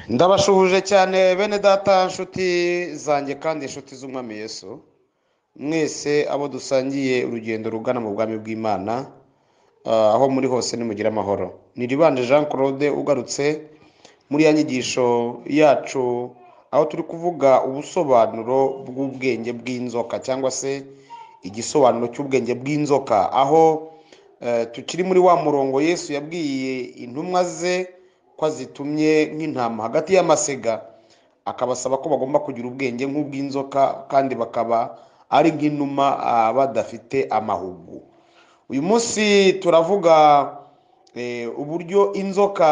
Ndabashuhuje cyane bene data, nshuti zanjye kandi inshuti z'Umwami Yesu, mwese abo dusangiye urugendo rugana mu bwami bw'Imana, aho muri hose nimugire amahoro. Ni Ribanje Jean Claude ugarutse muri ya nyigisho yacu, aho turi kuvuga ubusobanuro bw'ubwenge bw'inzoka cyangwa se igisobanuro cy'ubwenge bw'inzoka, aho tukiri muri wa murongo Yesu yabwiye intumwa ze ko azitumye nk'intama hagati y'amasega, akabasaba ko bagomba kugira ubwenge nk'ubw'inzoka kandi bakaba ari nk'inuma badafite amahugu. Uyu munsi turavuga uburyo inzoka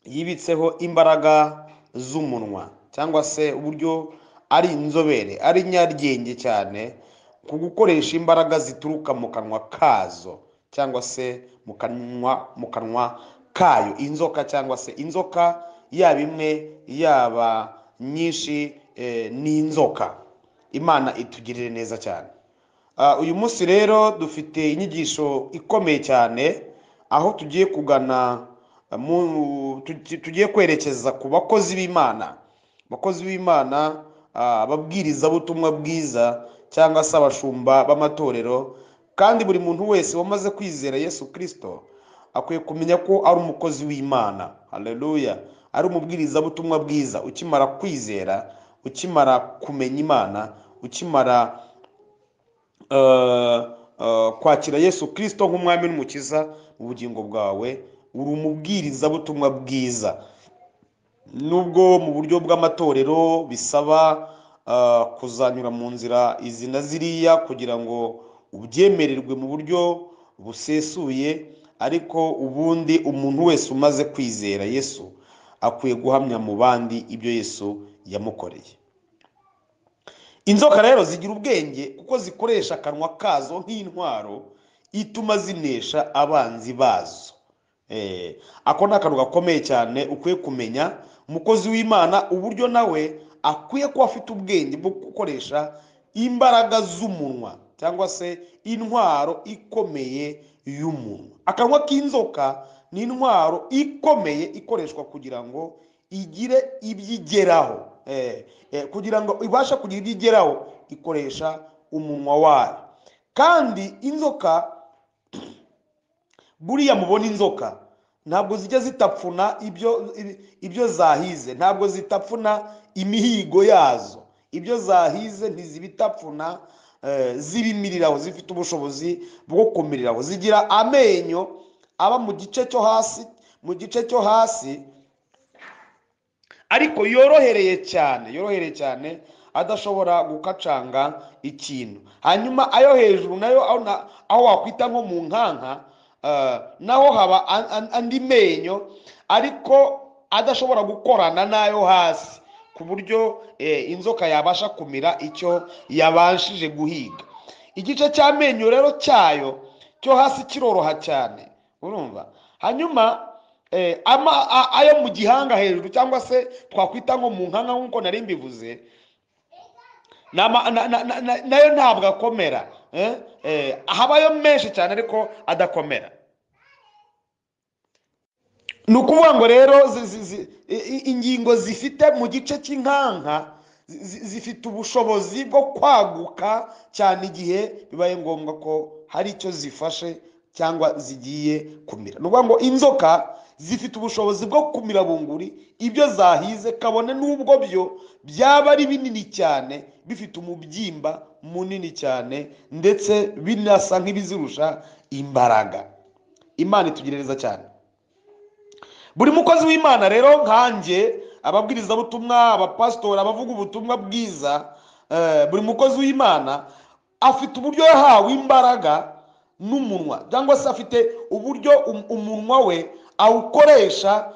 yibitseho imbaraga z'umunwa, cyangwa se uburyo ari inzobere, ari nyaryenge cyane ku gukoresha imbaraga zituruka mu kanwa kazo, cyangwa se mu kanwa kayo. Inzoka cyangwa se inzoka yaba imwe yaba nyinshi, ni inzoka. Imana itugirire neza cyane. Uyu munsi rero dufite inyigisho ikomeye cyane, aho tugiye kugana tugiye kwerekeza ku bakozi b'Imana, abakozi b'Imana, ababwirizabutumwa bwiza cyangwa se abashumba b'amatorero. Kandi buri muntu wese wamaze kwizera Yesu Kristo akwiye kumenya ko ari umukozi w'Imana. Haleluya! Ari umubwirizabutumwa bwiza. Ukimara kwizera, ukimara kumenya Imana, ukimara kwakira Yesu Kristo nk'umwami n'umukiza mu bugingo bwawe, uri umubwirizabutumwa bwiza. Nubwo mu buryo bw'amatorero bisaba kuzanyura mu nzira izi na ziriya kugira ngo ubyemererwe mu buryo busesuye, ariko ubundi umuntu wese umaze kwizera Yesu akwiye guhamya mu bandi ibyo Yesu yamukoreye. Inzoka rero zigira ubwenge kuko zikoresha akanwa kazo nk'intwaro ituma zinesha abanzi bazo. Ako ni akantu gakomeye cyane ukwiye kumenya. Umukozi w'Imana uburyo nawe akwiye kuba afite ubwenge bwo gukoresha imbaraga z'umunwa cyangwa se intwaro ikomeye y'umunwa. Akanwa k'inzoka ni intwaro ikomeye ikoreshwa kugira ngo igire ibyo igeraho. Kugira ngo ibashe kugira ibyo igeraho ikoresha umunwa wayo. Kandi inzoka, buriya mubona inzoka ntabwo zijya zitapfuna ibyo zahize, ntabwo zitapfuna imihigo yazo. Ibyo zahize ntizibitapfuna, zibimiriraho, zifite ubushobozi bwo kumiriraho. Zigira amenyo aba mu gice cyo hasi, mu gice cyo hasi ariko yorohereye cyane, yorohereye cyane, adashobora gukacanga ikintu. Hanyuma ayo hejuru nayo aho wakwita nko mu nkanka, naho haba andi menyo ariko adashobora gukorana n'ayo hasi, ku buryo inzoka yabasha kumira icyo yabashije guhiga. Igice cy'amenyo rero cyayo cyo hasi kiroroha cyane, urumva. Hanyuma ayo mu gihanga hejuru cyangwa se twakwita nko mu nkanka nk'uko nari mbivuze, nayo ntabwo akomera. Habayo menshi cyane ariko adakomera. Ni ukuvuga ngo rero ingingo zifite mu gice cy'inkanka zifite ubushobozi bwo kwaguka cyane igihe bibaye ngombwa ko hari icyo zifashe cyangwa zigiye kumira. Ni ukuvuga ngo inzoka zifite ubushobozi bwo kumira bunguri ibyo zahize, kabone n'ubwo byo byaba ari binini cyane, bifite umubyimba munini cyane, ndetse binasa nk'ibizirusha imbaraga. Imana itugirire neza cyane. Buri mukozi w'Imana rero nkanjye, ababwirizabutumwa, abapasitori, abavuga ubutumwa bwiza, buri mukozi w'Imana afite uburyo yahawe imbaraga n'umunwa, cyangwa se afite uburyo umunwa we awukoresha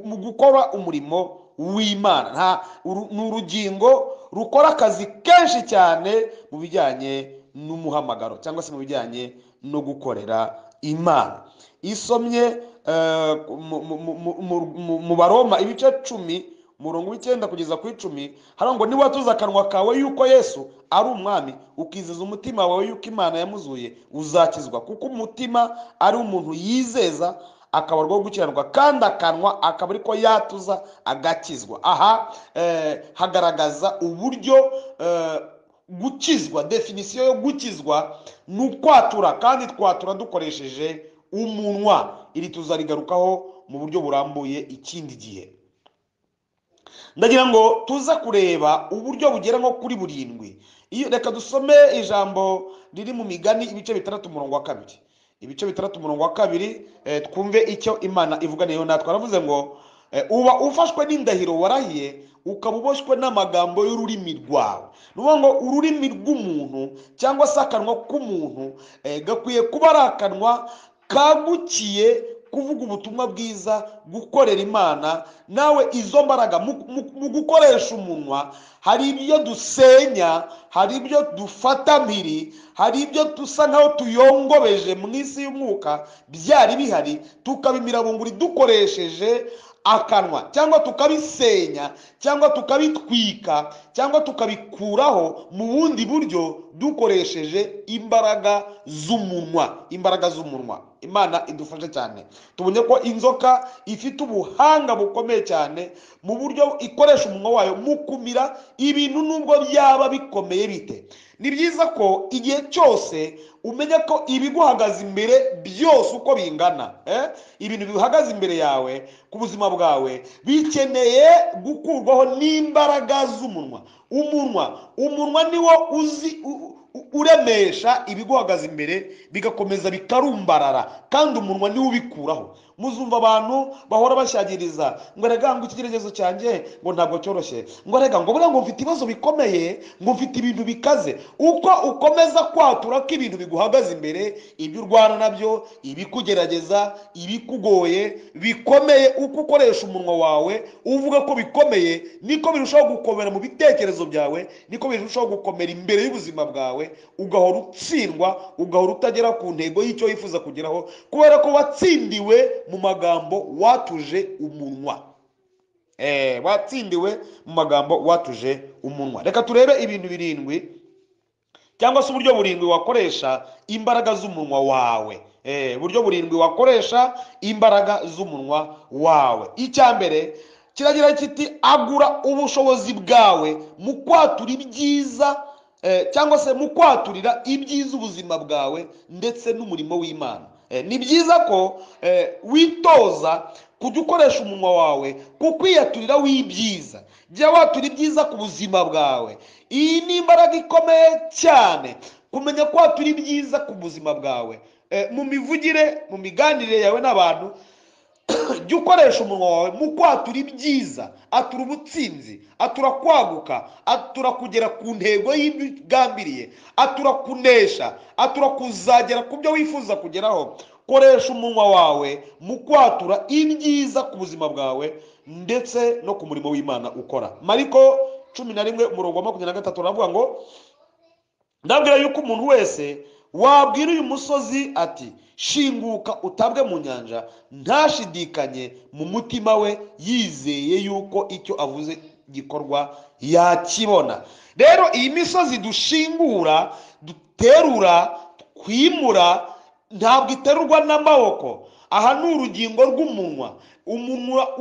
mu gukora umurimo w'Imana. Ni urugingo rukora akazi kenshi cyane mu bijyanye n'umuhamagaro cyangwa se mu bijyanye no gukorera Imana. Isomye mu Baroma ibice 10 umurongo w'icyenda kugeza ku 10, haravuga ngo niba watuza akanwa kawe yuko Yesu ari umwami, ukizeza umutima wawe yuko Imana yamuzuye, uzakizwa. Kuko umutima ari umuntu yizeza akabarwaho gukiranuka, kandi akanwa akaba ariko yatuza agakizwa. Aha hagaragaza uburyo gukizwa, definisiyo yo gukizwa ni ukwatura, kandi twatura dukoresheje umunwa. Iri tuzarigarukaho mu buryo burambuye ikindi gihe. Ndagira ngo tuza kureba uburyo bugera nko kuri burindwi. Iyo reka dusome ijambo riri mu Migani ibice 6 umurongo wa 2. Ibice 6 umurongo wa 2, twumve icyo Imana ivuga niyo natwe. Aravuze ngo uba ufashwe n'indahiro warahiye, ukaba uboshywe n'amagambo y'ururimi rwawe. Ni ukuvuga ngo ururimi rw'umuntu cyangwa se akanwa k'umuntu gakwiye kuba ari akanwa kagukiye kuvuga ubutumwa bwiza, gukorera Imana. Nawe izo mbaraga mu gukoresha umunwa, hari ibyo dusenya, hari ibyo dufata mpiri, hari ibyo dusa nkaho tuyongobeje mu isi y'umwuka byari bihari, tukabimira bunguri dukoresheje akanwa, cyangwa tukabisenya, cyangwa tukabitwika, cyangwa tukabikuraho mu bundi buryo dukoresheje imbaraga z'umunwa. Imbaraga z'umunwa. Imana idufashe cyane. Tubonye ko inzoka ifite ubuhanga bukomeye cyane mu buryo ikoresha umunwa wayo mu kumira ibintu nubwo byaba bikomeye bite. Ni byiza ko igihe cyose umenya ko ibiguhagaze imbere byose uko bingana, ibintu bihagaze imbere yawe ku buzima bwawe bikeneye gukurwaho n'imbaraga z'umunwa. Umunwa niwo uzi uremesha ibiguhagaze imbere bigakomeza bikarumbarara, kandi umunwa niwo ubikuraho. Muzumva abantu bahora bashyagiriza ngo rega ngo ikigeragezo cyanjye ngo ntabwo cyoroshye, ngo rega ngo buriya ngo mfite ibibazo bikomeye, ngo mfite ibintu bikaze. Uko ukomeza kwatura ko ibintu biguhagaze imbere, ibyo urwana nabyo, ibikugerageza, ibikugoye bikomeye, uko ukoresha umunwa wawe uvuga ko bikomeye, niko birushaho gukomera mu bitekerezo byawe, niko birushaho gukomera imbere y'ubuzima bwawe, ugahora utsindwa, ugahora utagera ku ntego y'icyo wifuza kugeraho, kubera ko watsindiwe mu magambo watuje umunwa. Watsindiwe mu magambo watuje umunwa. Reka turebe ibintu birindwi cyangwa se uburyo burindwi wakoresha imbaraga z'umunwa wawe. Uburyo burindwi wakoresha imbaraga z'umunwa wawe. Icya mbere kiragira kiti: agura ubushobozi bwawe mu kwatura ibyiza, cyangwa se mu kwaturira ibyiza ubuzima bwawe ndetse n'umurimo w'Imana. Ni byiza ko witoza kujya ukoresha umunwa wawe kukwiyaturira w'ibyiza. Jya watura ibyiza ku buzima bwawe. Iyi ni imbaraga ikomeye cyane, kumenya kwatura ibyiza ku buzima bwawe. Mu mivugire, mu miganirire yawe n'abantu, jya ukoresha umunwa wawe mu kwatura ibyiza. Atura ubutsinzi, atura kwaguka, atura kugera ku ntego y'ibyo ugambiriye, atura kunesha, atura kuzagera ku byo wifuza kugeraho. Koresha umunwa wawe mu kwatura ibyiza ku buzima bwawe ndetse no ku murimo w'Imana ukora. Mariko 11 umurongo wa 23 aravuga ngo: ndabwira yuko umuntu wese wabwira uyu musozi ati shinguka utabwe mu nyanja, ntashidikanye mu mutima we, yizeye yuko icyo avuze gikorwa, yakibona. Rero iyi misozi dushingura, duterura, twimura, ntabwo iterurwa n'amaboko. Aha ni urugingo rw'umunwa. Umunwa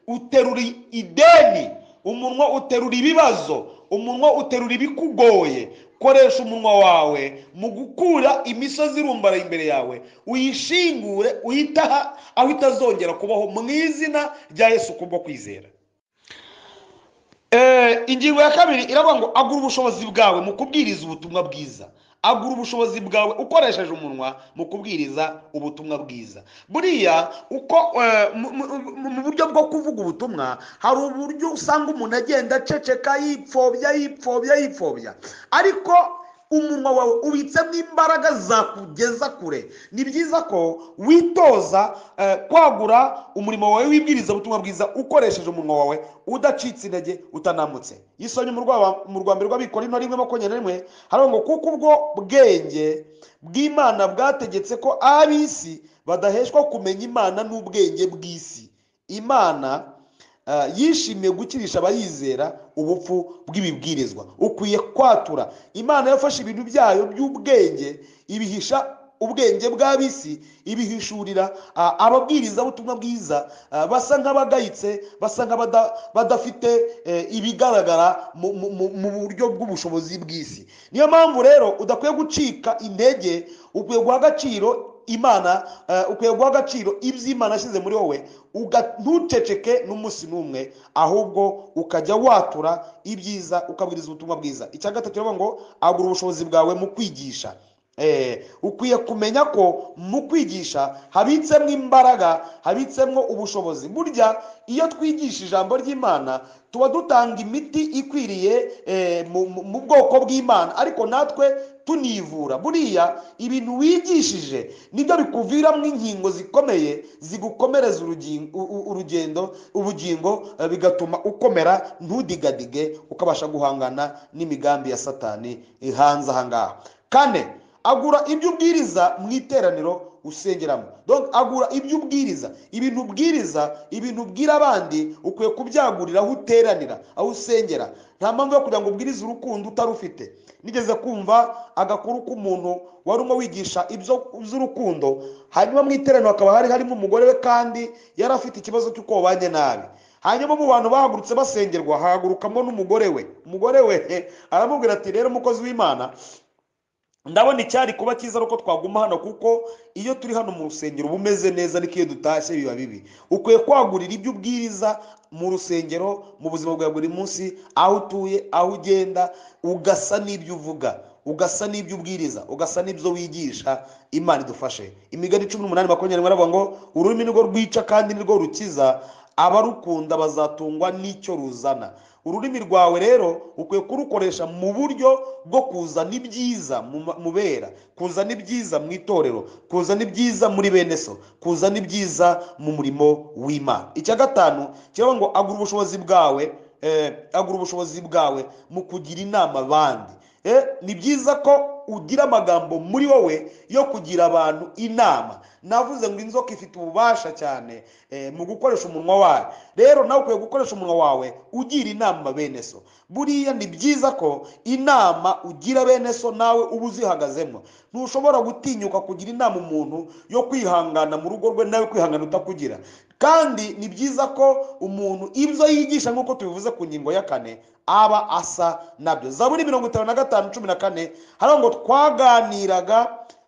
uterura ideni, umunwa uterura ibibazo, umunwa uterura ibikugoye. Koresha umunwa wawe mu gukura imisozi irumbara imbere yawe, uyishingure, uyitaha aho itazongera kubaho mu izina rya Yesu kubwo kwizera. Ingingo ya kabiri iravuga ngo agura ubushobozi bwawe mu kubwiriza ubutumwa bwiza. Agura ubushobozi bwawe ukoresheje umunwa mu kubwiriza ubutumwa bwiza. Buriya uko mu buryo bwo kuvuga ubutumwa hari uburyo usanga umuntu agenda aceceka, yipfobya, yipfobya, yipfobya, ariko umunwa wawe ubitsemo imbaraga zakugeza kure. Ni byiza ko witoza kwagura umurimo wawe w'ibwiriza ubutumwa bwiza ukoresheje umunwa wawe, udacitse intege, utanamutse. Yisomye mu rwa mbere rw'Abakorinto 1:21, haravuga ngo kuko ubwo bwenge bw'Imana bwategetse ko ab'isi badaheshwa kumenya Imana n'ubwenge bw'isi. Imana yishimiye gukirisha abayizera ubupfu bw'ibibwirizwa. Ukwiye kwatura. Imana yafashe ibintu byayo by'ubwenge ibihisha ubwenge bw'ab'isi, ibihishurira ababwiriza ubutumwa bwiza basa nk'abagayitse, basa nk'abadafite ibigaragara mu buryo bw'ubushobozi bw'isi. Niyo mpamvu rero udakwiye gucika intege, ukwiye guha agaciro Imana, ukwiye guha agaciro ibyo Imana yashyize muri wowe, ntuceceke n'umunsi n'umwe, ahubwo ukajya watura ibyiza, ukabwiriza ubutumwa bwiza. Icya gatatu rero ngo agura ubushobozi bwawe mu kwigisha. Ukwiye kumenya ko mu kwigisha habitsemo imbaraga, habitsemo ubushobozi. Burya iyo twigisha ijambo ry'Imana tuba dutanga imiti ikwiriye mu bwoko bw'Imana, ariko natwe tunivura. Buriya ibintu wigishije nibyo bikuviramo inkingo zikomeye zigukomereza urugendo, ubugingo, bigatuma ukomera, ntudigadige, ukabasha guhangana n'imigambi ya Satani hanze aha ngaha. Kane, agura ibyo ubwiriza mu iteraniro usengeramo. Donc agura ibyo ubwiriza, ibintu ubwiriza, ibintu ubwira abandi, ukwiye kubyagurira aho uteranira, aho usengera. Nta mpamvu yo kugira ngo ubwirize urukundo utarufite. Nigeze kumva agakuru k'umuntu wari urimo wigisha ibyo by'urukundo, hanyuma mu iteraniro hakaba hari harimo umugore we, kandi yari afite ikibazo cy'uko babanye nabi. Hanyuma mu bantu bahagurutse basengerwa hahagurukamo n'umugore we. Umugore we aramubwira ati rero mukozi w'Imana, ndabona icyari kuba cyiza uko twaguma hano, kuko iyo turi hano mu rusengero bumeze neza, ariko iyo dutashye biba bibi. Ukwiye kwagurira ibyo ubwiriza mu rusengero, mu buzima bwa buri munsi, aho utuye, aho ugenda, ugasa n'ibyo uvuga, ugasa n'ibyo ubwiriza, ugasa n'ibyo wigisha. Imana idufashe. Imigani 18:21 baravuga ngo ururimi nirwo rwica kandi nirwo rukiza, abarukunda bazatungwa n'icyo ruzana. Ururimi rwawe rero ukwiye kurukoresha mu buryo bwo kuzana ibyiza mu bera, kuzana ibyiza mu itorero, kuzana ibyiza muri bene so, kuzana ibyiza mu murimo w'Imana. Icya gatanu kiravuga ngo agura ubushobozi bwawe, agura ubushobozi bwawe mu kugira inama abandi. Ni byiza ko ugira amagambo muri wowe yo kugira abantu inama. Navuze ngo inzoka ifite ububasha cyane mu gukoresha umunwa wawe. Rero nawe ukwiye gukoresha umunwa wawe ugira inama bene so. Buriya ni byiza ko inama ugira bene so nawe uba uzihagazemo. Ntushobora gutinyuka kugira inama umuntu yo kwihangana mu rugo rwe, nawe kwihangana utakugira. Kandi ni byiza ko umuntu ibyo yigisha, nk'uko tubivuze ku ngingo ya kane, aba asa nabyo. Zaburi 55:14 hariho ngo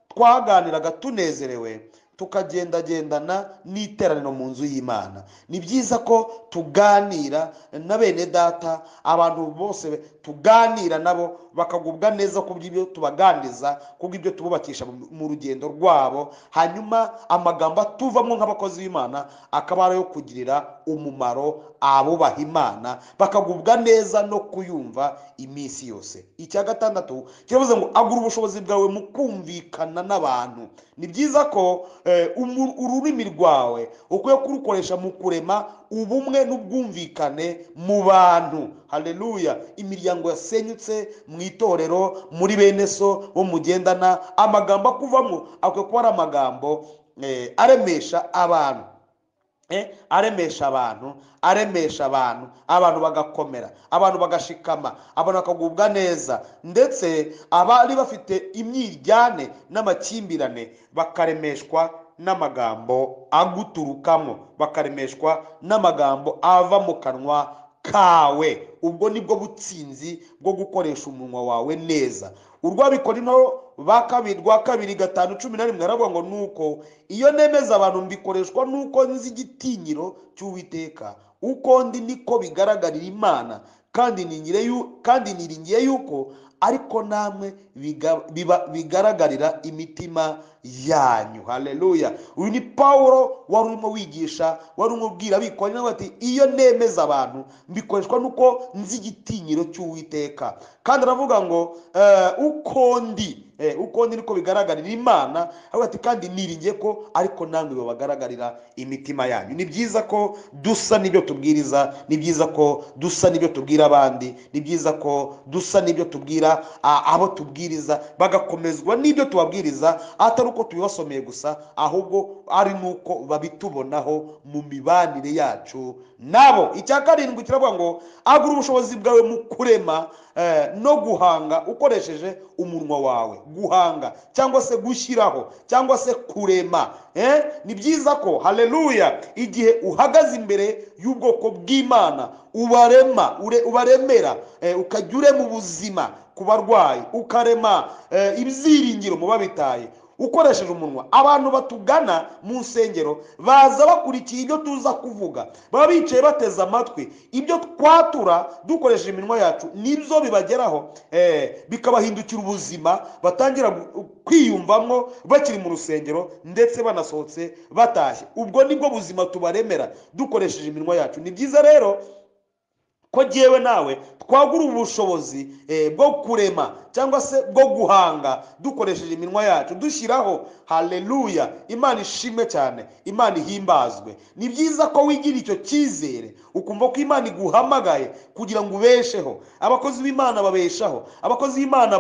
twaganiraga tunezerewe, tukagendagendana n'iteraniro mu nzu y'Imana. Ni byiza ko tuganira na bene data, abantu bose tuganira nabo bakagubwa neza ku bw'ibyo tubaganiriza, ku bw'ibyo tububakisha mu rugendo rwabo. Hanyuma amagambo atuvamo nk'abakozi b'Imana akaba ari ayo kugirira umumaro abubaha Imana, bakagubwa neza no kuyumva iminsi yose. Icya gatandatu kiravuze ngo agura ubushobozi bwawe mu kumvikana n'abantu. Ni byiza ko ururimi rwawe ukwiye kurukoresha mu kurema ubumwe n'ubwumvikane mu bantu. Haleluya! Imiryango yasenyutse mu itorero, muri bene so bo mugendana, amagambo akuvamo akwiye kuba ari amagambo aremesha abantu. Aremesha abantu, aremesha abantu, abantu bagakomera, abantu bagashikama, abantu bakagubwa neza, ndetse abari bafite imyiryane n'amakimbirane bakaremeshwa n'amagambo aguturukamo, bakaremeshwa n'amagambo ava mu kanwa kawe. Ubwo nibwo butsinzi bwo gukoresha umunwa wawe neza. Urw'Abakorinto ba kabiri rwa 2:5-11 haravuga ngo nuko iyo nemeza abantu mbikoreshwa nuko nzi igitinyiro cy'Uwiteka, uko ndi niko bigaragarira Imana, kandi niringiye yuko ariko namwe bigaragarira imitima yanyu. Haleluya! Uyu ni Paulo wari urimo wigisha, wari umubwira Abakorinto ati iyo nemeza abantu mbikoreshwa nuko nzi igitinyiro cy'Uwiteka. Kandi aravuga ngo uko ndi niko bigaragarira Imana, aravuga ati kandi niringiye ko ariko namwe babagaragarira imitima yanyu. Ni byiza ko dusa n'ibyo tubwiriza, ni byiza ko dusa n'ibyo tubwira tubwira abandi, ni byiza ko dusa n'ibyo tubwira abo tubwiriza, bagakomezwa n'ibyo tubabwiriza, atari uko tubibasomeye gusa, ahubwo ari n'uko babitubonaho mu mibanire yacu nabo. Icya karindwi kiravuga ngo agura ubushobozi bwawe mu kurema no guhanga ukoresheje umunwa wawe. Guhanga cyangwa se gushyiraho cyangwa se kurema. Ni byiza ko, haleluya, igihe uhagaze imbere y'ubwoko bw'Imana ubarema, ubaremera, ukajya urema ubuzima ku barwayi, ukarema ibyiringiro mu babitaye ukoresheje umunwa. Abantu batugana mu nsengero baza bakurikiye ibyo tuza kuvuga, baba bicaye bateze amatwi ibyo twatura dukoresheje iminwa yacu, nibyo bibageraho bikabahindukira ubuzima, batangira kwiyumvamwo bakiri mu rusengero ndetse banasohotse batashye. Ubwo nibwo buzima tubaremera dukoresheje iminwa yacu. Ni byiza rero ko jyewe nawe twagura ubushobozi bwo kurema cyangwa se bwo guhanga dukoresheje iminwa yacu, dushyiraho. Haleluya, Imana ishimwe cyane, Imana ihimbazwe. Ni byiza ko wigira icyo cyizere, ukumva ko Imana iguhamagaye kugira ngo ubesheho. Abakozi b'Imana babeshaho, abakozi b'Imana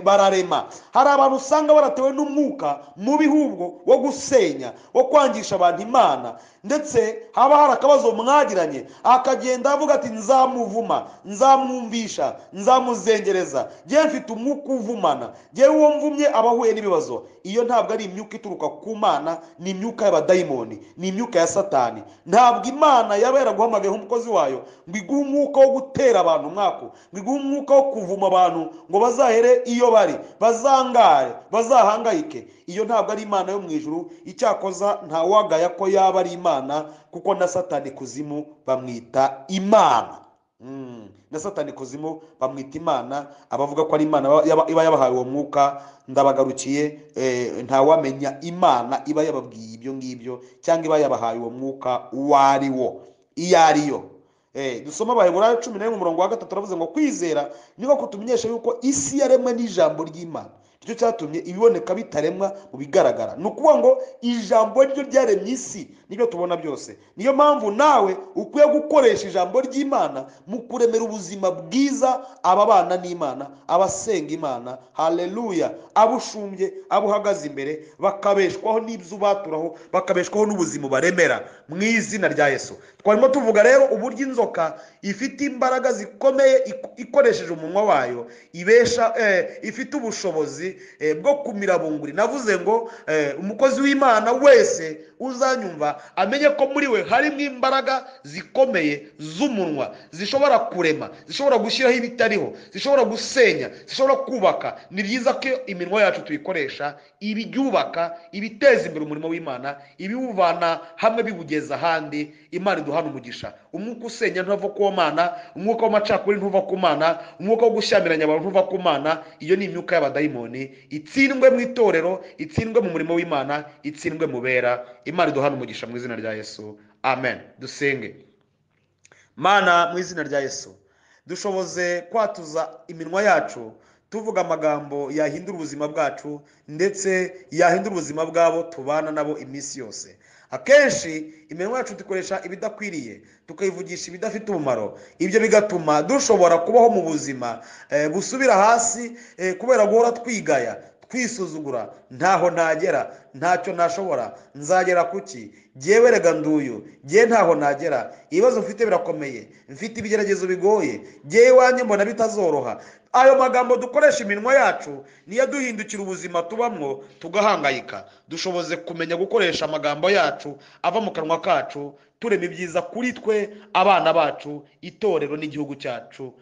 bararema. Hari abantu usanga baratewe n'umwuka mubi ahubwo wo gusenya, wo kwangisha abantu Imana, ndetse haba hari akabazo mwagiranye akagenda avuga ati nzamuvuma, nzamwumvisha, nzamuzengereza, njye mfite umwuka uvumana, njyewe uwo mvumye aba ahuye n'ibibazo. Iyo ntabwo ari imyuka ituruka ku Mana, ni imyuka y'abadayimoni, ni imyuka ya Satani. Ntabwo Imana yaba yaraguhamagaye nk'umukozi wayo ngo iguhe umwuka wo gutera abantu umwaku, ngo iguhe umwuka wo kuvuma abantu ngo bazahere iyo bari, bazangare, bazahangayike. Iyo ntabwo ari Imana yo mu ijuru. Icyakoza ntawagaya ko yaba ari Imana, kuko na Satani kuzimu bamwita Imana. Na Satani kuzimu bamwita Imana. Abavuga ko ari Imana iba yabahaye uwo mwuka, ndabagarukiye, ntawamenya Imana iba yababwiye ibyo ngibyo cyangwa iba yabahaye uwo mwuka uwo ari wo, iyo ari yo. Dusoma Abaheburayo 11 umurongo wa 3, aravuze ngo kwizera niko kutumenyesha yuko isi yaremwe n'ijambo ry'Imana, nicyo cyatumye ibiboneka bitaremwa mu bigaragara. Ni ukuvuga ngo ijambo ryo ryaremye isi nibyo tubona byose. Niyo mpamvu nawe ukwiye gukoresha ijambo ry'Imana mu kuremera ubuzima bwiza ababana n'Imana, abasenga Imana, haleluya, abushumbye, abuhagaze imbere, bakabeshwaho n'ibyo baturaho, bakabeshwaho n'ubuzima baremera mu izina rya Yesu. Twarimo tuvuga rero uburyo inzoka ifite imbaraga zikomeye ikoresheje umunwa wayo, ibesha, ifite ubushobozi bwo kumira bunguri. Navuze ngo umukozi w'Imana wese uzanyumva amenye ko muri we harimo imbaraga zikomeye z'umunwa, zishobora kurema, zishobora gushyiraho ibitariho, zishobora gusenya, zishobora kubaka. Ni byiza ko iminwa yacu tuyikoresha ibibyubaka, ibiteza imbere umurimo w'Imana, ibiwuvana hamwe biwugeza ahandi. Imana iduhana umugisha. Umwuka usenya ntuva ku Mana, umwuka w'amacakubiri ntuva ku Mana, umwuka wo gushyamiranya abantu ntuva ku Mana. Iyo ni imyuka y'abadayimoni, itsindwe mu itorero, itsindwe mu murimo w'Imana, itsindwe mu bera. Imana iduhana umugisha mu izina rya Yesu, amen. Dusenge. Mana, mu izina rya Yesu, dushoboze kwatuza iminwa yacu tuvuga amagambo yahindura ubuzima bwacu, ndetse yahindura ubuzima bwabo tubana nabo iminsi yose. Akenshi iminwa yacu dukoresha ibidakwiriye, tukayivugisha ibidafite umumaro. Ibyo bigatuma dushobora kubaho mu buzima busubira hasi, kubera guhora twigaya, twisuzugura. Ntaho ntagera, ntacyo nashobora, nzagera kuki, jyewe rega nduyu, jye ntaho nagera, ibibazo mfite birakomeye, mfite ibigeragezo bigoye, jyewe iwanjye mbona bitazoroha. Ayo magambo dukoresha iminwa yacu niyo duhindukira ubuzima tubamwo, tugahangayika. Dushoboze kumenya gukoresha amagambo yacu ava mu kanwa kacu, turema ibyiza kuri twe, abana bacu, itorero n'igihugu cyacu.